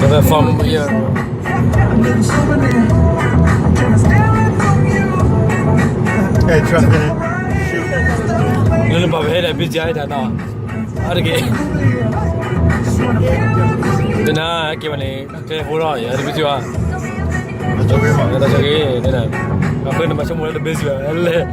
From here. လၢနပာ်ပဟဲဒီး busy တၢ်နီၤ, အါတက့ၢ်, တနၤက့ၤဘၣ်န့ၣ် ကဲဖိလီၤ ယတ busy ဘၣ်, တၢ်ဆိက့ၤ, အဃိန့ၣ်မၤဆိကမိၣ်လၢတ busy ဘၣ်လဲၣ်.